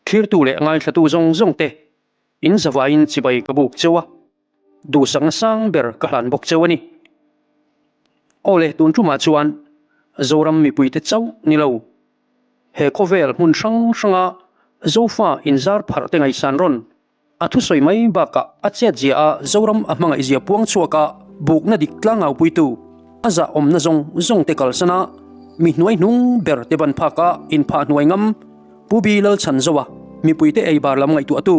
Thlirtu leh ngaithlatu zawng zawng te in zavaiin chibai ka buk cheu a, duhsakna sang ber ka hlan bawk cheu a ni. Aw le, tun tumah chuan Zoram mipuite chauh ni lo, he khawvel hmun hrang hranga Zofa inzar pharh te ngaihsan rawn A thusawi mai bakah a chetzia a Zoram a hmangaihzia puang chhuak a bukna dik tlangaupuitu a zahawmna zawng zawng te kalsan a mi hnuai hnung ber te ban phak a inphah hnuai ngam Pu Bi Lalchhanzoa mipuite eibar lam ngaihtuahtu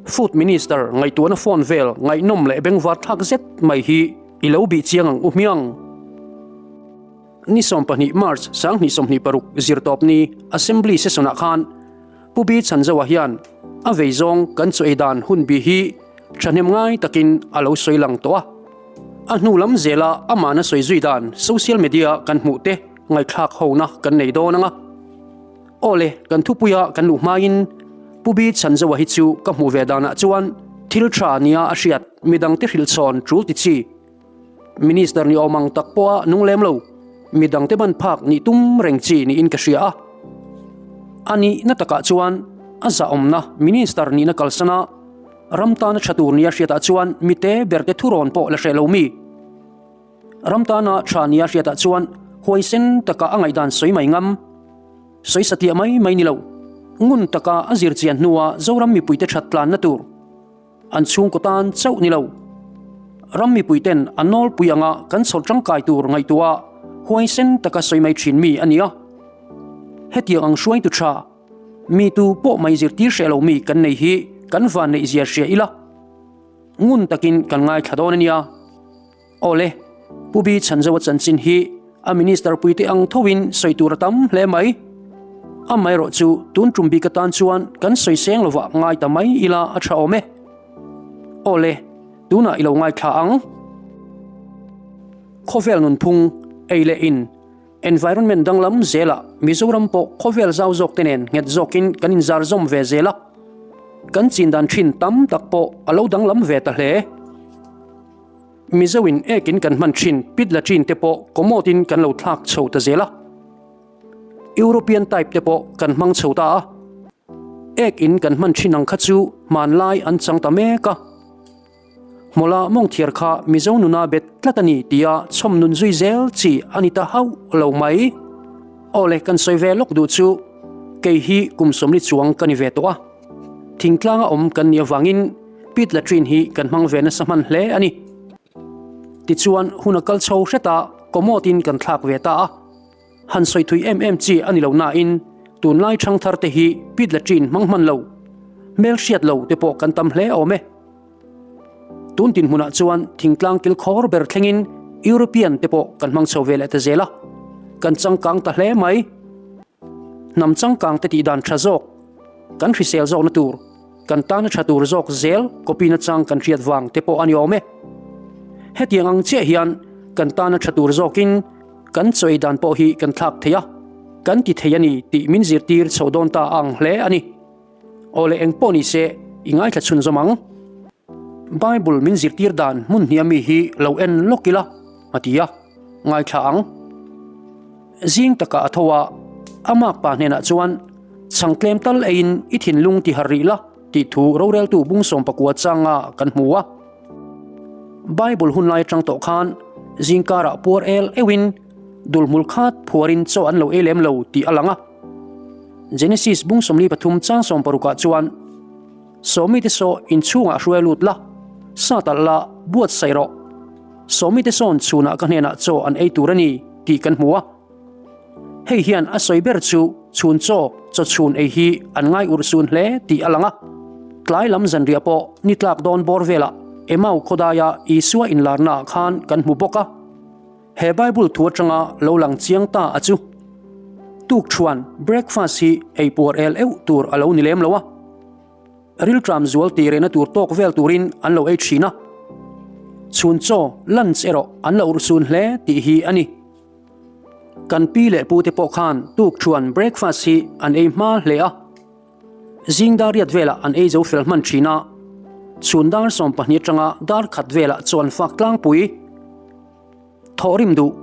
Food Minister ngaihtuahna phone vel ngaihnawm leh bengvar thlak zet mai hi i lo bih chiang ang u hmiang. Ni 12 March 2026 zirtawpni Assembly session-ah khan Pu Bi Chhanzoa hian a vei zawng kan chaw ei dan hun bi hi thahnem ngai takin a lo sawi lang tawh a. A hnu lam zela amahna sawi zui dan social media kan hmuh te ngaihthlak hona kan nei dawn ang a. Aw le, kan thupuia kan luh hmain Pu Bi Chhanzoa hi chu ka hmuh ve danah chuan thil tha nia a hriat midangte hrilh chhawn tul ti chi. Minister ni awm ang tak pawha nung lem lo, midangte ban phak nih tum reng chi niin ka hria a. A nihna takah chuan a zahawmna Minister nihna kalsana ram tana tha tur nia hriatah chuan mite berte thurawn pawh la hreh lo mi. Ram tana tha nia hriatah chuan huaisen taka a ngaihdan sawi mai ngam, sawi satliah mai mai ni lo, ngun taka a zirchian hnua Zoram mipuite that tlanna tur, An chhungkaw tan chauh ni lo. Ram mipuiten an nawlpui anga kan chhawr tangkai tur ngaihtuah huaisen taka sawi mai thin mi a ni a. Hetiang ang hruaitu tha, mi tu pawh mai zirtir hreh lo mi kan nei hi kan van neih zia hria ila. Ngun takin kan ngaithla dawn a nia. Aw le, Pu Bi Chhanzoa chanchin hi a Minister puite ang thoin sawi tur a tam hle mai. Amaherawh chu tun tum bik atan chuan kan sawi seng lovah ngai ta mai ila a tha awm e. Aw le, tunah i lo ngaithla ang. Khawvel nunphung, ei leh in, environment danglam zelah Mizoram pawh khawvel zau zawk te nen nghet zawkin kan inzar zawm ve zel a. Kan chin dan thin tam tak pawh a lo danglam ve ta hle. Mizo in ek in kan hman thin pit latrine te pawh commode in kan lo thlak chho ta zel a. European type te pawh kan hmang chho ta a. Ek in kan hman thin ang kha chu hmanlai an chang ta mek a. Hmawla mawng thiar kha Mizo nuna bet tlat a ni tia chhawm nun zui zel chi a ni ta hauh lo mai. Awle kan sawi ve lawk duh chu kei hi kum 40 chuang ka ni ve tawh a. Thingtlanga awm kan nih avangin pit latrine hi kan hmang ve nasa hman hle a ni. Tichuan hun a kal chho hret a, commode in kan thlak ve ta a. Han sawi thui em em chi a ni lo nain tunlai thangthar te hi pit latrine hmang hman lo, hmel hriat lo te pawh kan tam hle awm e. Tun dinhmunah chuan thingtlang kilkhawr ber thlengin European te pawh kan hmang chho ve leh ta zel a, kan changkang ta hle mai. Hnam changkang te tih dan tha zawk, kan hrisel zawkna tur, kan tana tha tur zawk zel copy nachang kan hriat vang te pawh a ni awm e. Hetiang ang chiah hian kan tana tha tur zawkin kan chawi dan pawh hi kan thlak thei a, kan ti thei a ni tih min zirtir chho dawn ta a ang hle a ni. Aw le eng pawh ni se i ngaithla chhunzawm ang. Bible min zirtir dan hmun hniam mi hi lo en lawk ila a ti a, ngaithla ang. Zing takah a tho a, a makpa hnenah chuan chhang tlem tal eiin i thinlung ti har rih la tih thu roreltu bung 19 changa kan hmu a. Bible hun lai atang tawh khan zingkarah puar el euhin dulhmul khat phuarin chaw an lo ei lem lo tih a lang a. Genesis bung 43 chang 60 ah chuan Sawmite saw inchhungah hruai lut la, sa talh la, buatsaih rawh. Sawmite sawn chhunah ka hnenah chaw an ei tur a ni tih kan hmu a. Hei hian a sawi ber chu chhun chaw, chaw chhun ei hi an ngai urh sun hle tih a lang a. Tlai lam zanriah pawh ni tlak dawn bawr velah Emau khawdaia Isua inlarnaah khan kan hmu bawk a. He Bible thu atanga lo lang chiang ta a chu tukṭhuan, breakfast, hi ei puar el euh tur a lo ni lem lo a. Rilṭam zual tih rehna tur tawk vel turin an lo ei thin a. Chhun chaw, lunch, erawh an la urhsun hle tih hi a ni. Kan pi leh pute pawh khan tukṭhuan, breakfast, hi an ei hma hle a. Zing dar riat velah an ei zo fel hman thin a. Chhun dar 12 atanga dar khat velah chaw an fak tlangpui. Thawh rim duh.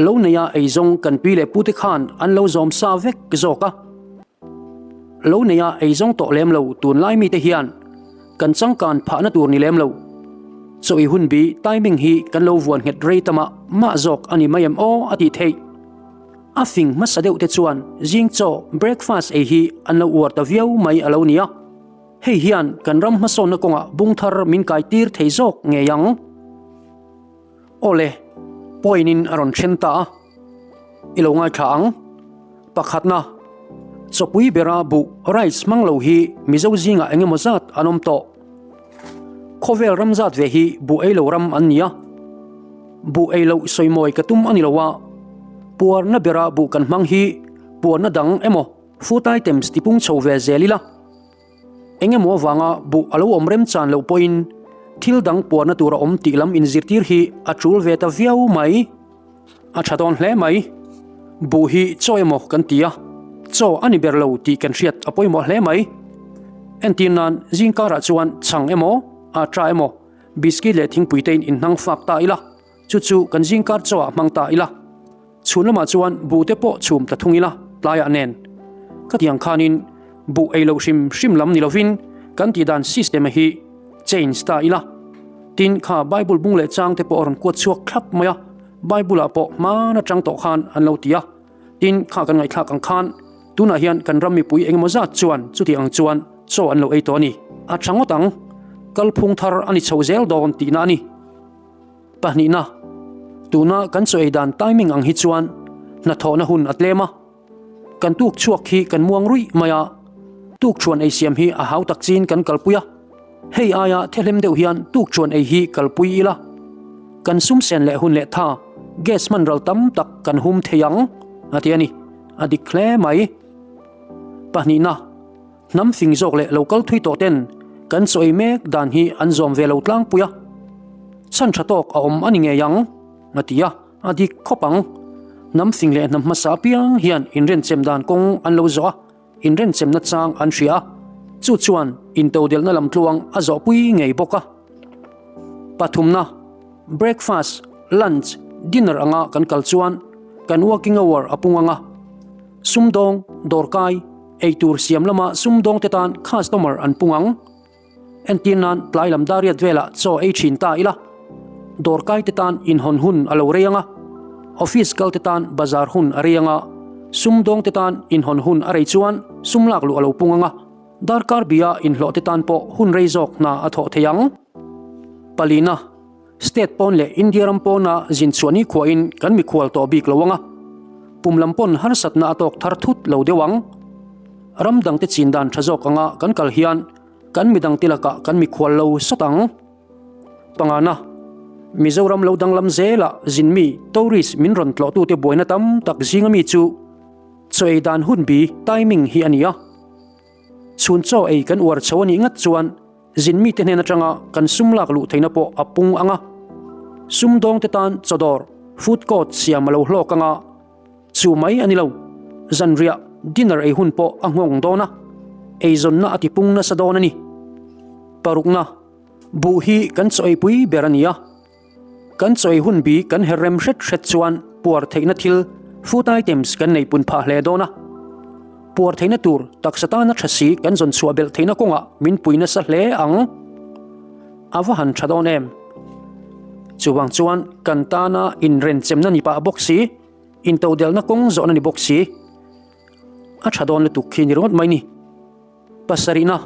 Lo neia eizawng kan pi leh pute khan an lo zawm sa vek zawk a. Lo neia ei zawng tawh lem lo tunlai mite hian kan changkan phahna tur ni lem lo. Chaw ei hun bi timing hi kan lo vuan nghet rei ta mah mah zawk a ni mai em aw a tih theih. A fing hmasa deuh te chuan zing chaw breakfast ei hi an lo uar ta viau mai a lo ni a. Hei hian kan ram hmasawnna kawngah bung thar min kai tir thei zawk ngei ang. Awle, point in a rawn then ta a, i lo ngaithla ang. Pakhatna, chawpui bera buh rice hmang lo hi Mizo zingah eng emaw zat an awm tawh. Khawvel ram zat ve hi buh ei lo ram an ni a. Buh ei loh sawimawi ka tum a ni lo a, puarna bera buh kan hmang hi puarna dang emaw food items tipung chho ve zel ila. Eng emaw avanga buh a lo awm remchan loh pawhin thil dang puarna tur a awm tih lam inzirtir hi a tul ve ta viau mai. A tha dawn hle mai. Buh hi chaw emaw kan ti a, chaw a ni ber lo tih kan hriat a pawimawh hle mai. Entir nan zingkarah chuan chhang emaw, atta emaw, biscuit leh thingpui te in inhnang fak ta ila. Chu chu kan zingkar chawah hmang ta ila, chhun lamah chuan buh te pawh chhum ta thung ila tlaiah nen. Khatiang khanin buh ei loh hrim hrim lam ni lovin kan tih dan system a hi change ta ila. Tin, kha Bible bung leh chang te pawh a rawn kuat chhuak thlap mai a, Bible ah pawh hman atang tawh khan an lo ti a. Tin, kha kan ngaihthlak ang khan tunah hian kan ram mipui engemaw zat chuan chuti ang chuan chaw an lo ei tawh a ni. A tha ngawt ang, kalphung thar a ni chho zel dawn tihna a ni. Pahnihna, tuna kan chaw ei dan timing ang hi chuan hnathawhna hun a tlem a, kan tuk chhuak hi kan muang ruih mai a, tukṭhuan ei siam hi a hau tak chin kan kalpui a, hei aia thehlem deuh hian tukṭhuan ei hi kalpui ila, kan sum sen leh hun leh tha gas hman ral tam tak kan hum thei ang, a ti a ni, a dik hle mai. Pahnihna. Hnam fing zawk leh lo kal thui tawh ten kan chaw ei mek dan hi an zawm ve lo tlangpui a, chhan tha tawk a awm a ni ngei ang, a ti a, a dik khawp ang. Hnam fing leh hnam hmasa apiang hian inrenchem dan kawng an lo zawh a, inrenchemna chang an hria a, chu chuan intodelhna lamtluang a zawhpui ngei bawk a. Pathumna, breakfast, lunch, dinner anga kan kal chuan kan working hour a pung ang a, sumdawng, dawrkai, Eitur siam lama sumdawngte tan customer an pung ang. Entir nan tlai lam dariat velah chaw ei thin ta ila. Dawrkaite tan inhawn hun a lo rei ang a, office kalte tan bazar hun a rei ang a, sumdawngte tan inhawn hun a rei chuan sum lak luh a lo pung ang a, darkar bia inhlawhte tan pawh hun rei zawk hna a thawh thei ang. Palina. State pawn leh India ram pawna zin chhuah ni khuahin kan mikhual tawh bik lo ang a, pum lam pawn harsatna a tawk thar thut lo deuh ang. Ram dangte chin dan tha zawk anga kan kal hian kan midangte lakah kan mikhual lo sawt ang. Pangana, Mizoram lo danglam zelah zinmi, tourist, min rawn tlawhtute buaina tam tak zinga mi chu chaw ei dan hunbi, timing, hi a ni a. Chhun chaw ei kan uar chho a nih ngat chuan Zin mite hnen atanga kan sum lak luh theihna pawh a pung ang a, sumdawngte tan chawdawr, food court, siam a lo hlawk ang a, chu mai a ni lo, zanriah, dinner, ei hun pawh a nghawng dawn a, eizawnna a tipung nasa dawn a ni. Parukna, buh hi kan chaw eipui ber a ni a. Kan chaw ei hun bi kan her rem hret hret chuan puar theihna thil, food items, kan nei pun phah hle dawn a. Puar theihna tur taksa tana tha si kan zawn chhuah belh theihna kawngah min pui nasa hle ang. A va han tha dawn em? Chuvang chuan kan tana inrenchemna ni pah bawk si, intodelhna kawng zawhna ni bawk si, a tha dawn lutuk khi ni ringawt mai ni. Pasarihna,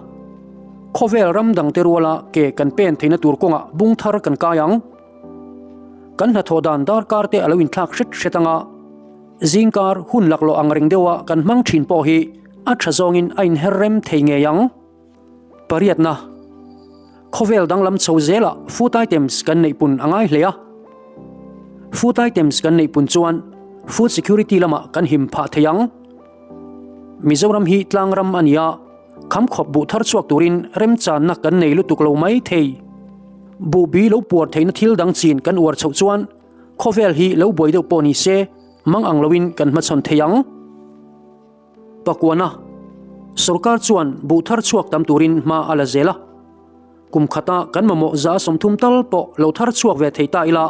Khawvel ram dangte ruala ke kan pen theihna tur kawngah bung thar kan kai ang. Kan hnathawh dan darkar te a lo inthlak hret hret anga zingkar hun laklawh ang reng deuha kan hmang thin pawh hi a tha zawngin a inher rem thei ngei ang. Pariatna, Khawvel danglam chho zelah food items kan neih pun a ngai hle a. Food items kan neih pun chuan food security lamah kan him phah thei ang. Mizoram hi tlang ram a ni a, kham khawp buh thar chhuak turin remchanna kan nei lutuk lo mai thei. Buh bi lo puar theihna thil dang chin kan uar chhoh chuan khawvel hi lo buai deuh pawh ni se mang ang loin kan hmachhawn thei ang. Pakuana, Sorkar chuan buh thar chhuak tam turin hma a la zel a. Kum khata kan mamawh za 30 tal pawh lo thar chhuak ve thei ta ila,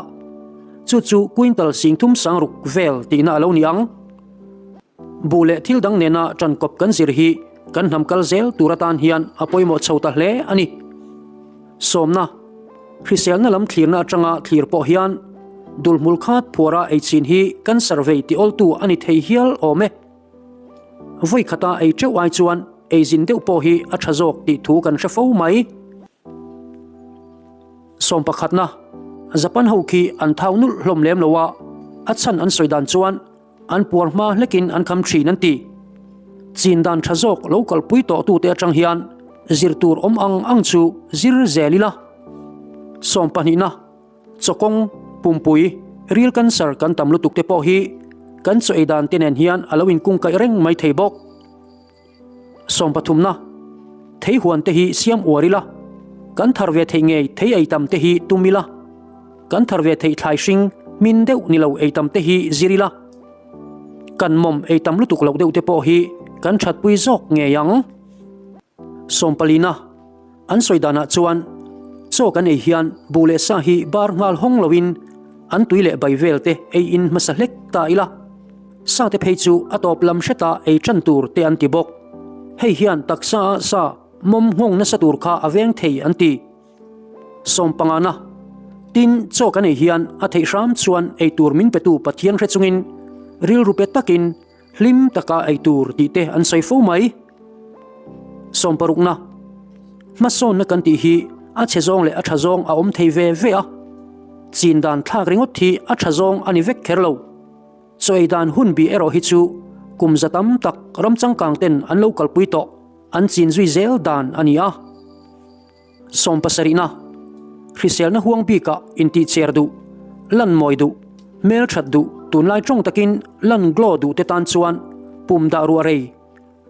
chu chu quintal 30 sangruk vel tihna a lo ni ang. Buh leh thil dang nena ṭankawp kan zir hi. kan hnam kal zel tur atan hian a pawimawh chho ta hle a ni. Sawmna, Hriselna lam thlirna atanga thlir pawh hian dulhmul khat phuara ei chin hi cancer vei ti awltu a ni thei hial awm e. Vawi khata ei teuh ai chuan ei zin deuh pawh hi a tha zawk tih thu kan hre fo mai. Sawm pakhatna, Japan ho khi an thau nulh hlawm lem lo a, a chhan an sawi dan chuan an puar hma hlekin an kham thin an ti. Chin dan tha zawk lo kalpui tawh tute atang hian zir tur awm ang ang chu zir zel ila. Sawm pahnihna, Chawkawng, pumpui, ril cancer kan tam lutuk te pawh hi kan chaw ei dan te nen hian a lo inkungkaih reng mai thei bawk. Sawm pathumna, Thei huan te hi siam uar ila, kan thar ve theih ngei thei ei tam te hi tum ila, kan thar ve theih thlai hring hmin deuh ni lo ei tam te hi zir ila, kan mawm ei tam lutuk loh deuh te pawh hi kan thatpui zawk ngei ang. Sawm palina, An sawi danah chuan chaw kan ei hian buh leh sa hi bar nghal hawng loin an tui leh bai vel te ei in hmasa hlek ta ila. Sa te phei chu a tawp lam hreta ei tan tur te an ti bawk. Hei hian taksa a sa mawm nghawng nasa tur kha a veng thei an ti. Sawm pangana, Tin, chaw kan ei hian a theih hram chuan ei tur min petu Pathian hre chungin rilru pe takin Hlim taka ei tur tih te an sawi fo mai. Sawmparukna, Hmasawnna kan tih hi a chhe zawng leh a tha zawng a awm thei ve ve a. Chin dan thlak ringawt hi a tha zawng a ni vek kher lo. Chaw ei dan hun bih erawh hi chu kum za tam tak ram changkang ten an lo kalpui tawh an chin zui zel dan a ni a. Sawm pasarihna, Hriselna huang bikah intihcher duh, lan mawi duh, hmel that duh, tunlai tawng takin lan glow duh te tan chuan pum dah ruah rei,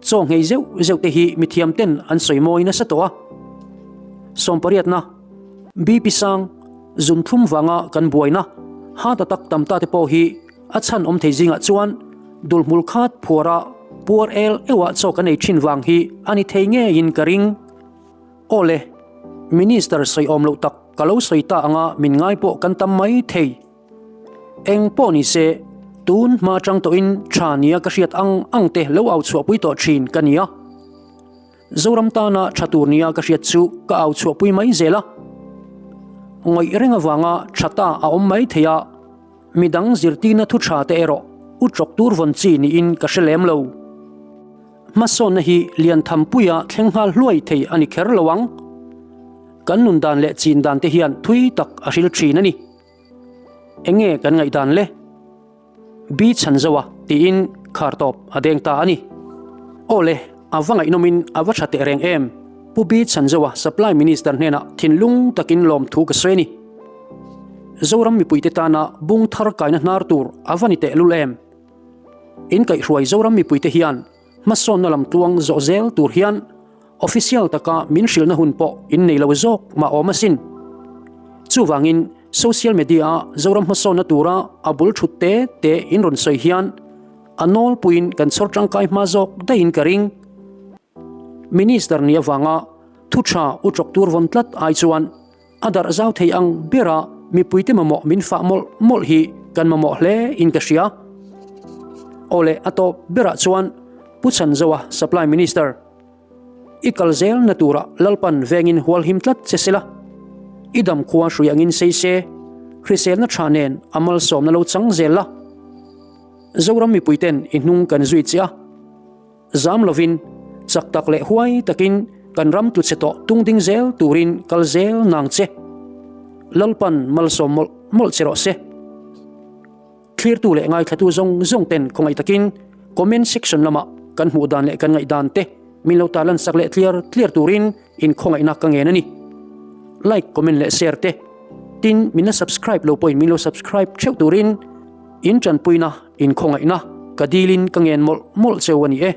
chaw nghei zeuh zeuh te hi mithiam ten an sawi mawi nasa tawh a. Sawm pariatna, BP sang, zun thlum vanga kan buaina, heart attack tam ta te pawh hi a chhan awm thei zingah chuan dulhmul khat phuara puar el euah chaw kan ei thin vang hi a ni thei ngeiin ka ring. Aw le, Minister sawi awm loh tak ka lo sawi ta anga min ngai pawh kan tam mai thei. Eng pawh ni se, tun hma atang tawhin tha nia ka hriat ang ang te lo au chhuahpui tawh thin ka nia. Zoram tana tha tur nia ka hriat chu ka au chhuahpui mai zel a. Ngawih reng avanga tha ta a awm mai thei a, midang zirtirna thu tha te erawh u chawk tur vawn chi niin ka hre lem lo. Hmasawnna hi lian thampuia thleng nghal hluai thei a ni kher lo ang. Kan nun dan leh chin dan te hian thui tak a hril thin a ni. Eng nge kan ngaihdan le? Bi chhan zo a tiin khar tawp a deng ta a ni. Aw le, a va ngaihnawmin a va tha teh reng em? Pu Bi Chhanzoa Supply Minister hnenah thinlung takin lawmthu ka sawi a ni. Zoram mipuite tana bung thar kaina hnar tur a va ni tehlul em? In kaihhruai Zoram mipuite hian hmasawnna lam tluang zawh zel tur hian official taka min hrilhna hun pawh in nei lo zawk mah awm asin. Chuvangin social media-a Zoram hmasawnna tura a bul thut te te in rawn sawi hian a nawlpuiin kan chhawr tangkai hma zawk daihin ka ring. Minister ni avanga thu tha u chawk tur vawn tlat ai chuan A darh zau thei ang bera mipuite mamawh min fah mawlh mawlh hi kan mamawh hle in ka hria. Aw le a tawp berah chuan Pu Chhanzoa Supply Minister, i kal zel na turah Lalpan vengin hualhim tlat che sela, i dam khua hrui angin sei se, hriselna tha nen a malsawmna lo chang zel la. Zoram mipuiten i hnung kan zui che a. Zam lovin, chak tak leh huai takin kan ram tlu chhe tawh tung ding zel turin kal zel nang che. Lalpan malsawm mawlh mawlh che rawh se. Thlirtu leh ngaithlatu zawng zawng ten khawngaih takin comment section lamah kan hmuh dan leh kan ngaihdan te min lo tarlan sak leh tliar tliar turin in khawngaihna ka ngen a ni. Like, comment leh share te. Tin, min la subscribe lo pawhin min lo subscribe theuh turin in tanpuina in khawngaihna ka dilin ka ngen mawlh mawlh cheu a ni e.